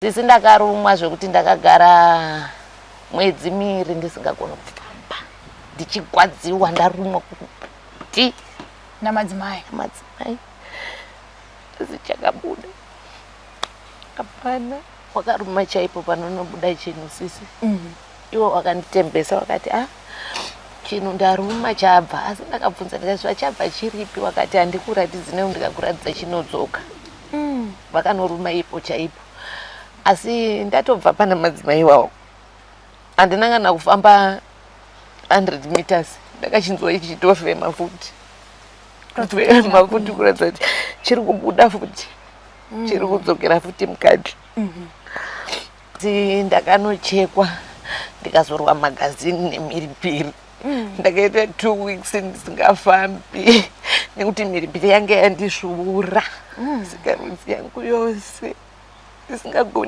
Sisi, ndakarumwa zvekuti ndakagara mwedzi 2 ndisingagoni kufamba, ndichigwadziwa, ndarumwa kuti Namadzimai. Madzimai, asi chakabuda hapana. Wakaruma chaipo panonobuda chinhu, sisi. Iwo wakanditembesa, wakati, "A, chinhu ndaruma chabva." Asi ndakabvunza ndikati, "Chabva chiripi?" Wakati, "Handikuratidzi, neu ndikakuratidza chinodzoka." Vakanoruma ipo chaipo, asi ndatobva pana madzimai iwawo, handina kana kufamba 100 meters, ndakachinzwa ichitofema futi, kufema futi, kuratidza kuti chiri kubuda futi, chiri kudzokera futi mukati. Ndakanochekwa, ndikazorwa magazini nemhiripiri. Ndakaita 2 weeks ndisingafambi nekuti mhiripiri yange yandisvuura sikarudzi yangu yose, ndisingagoni.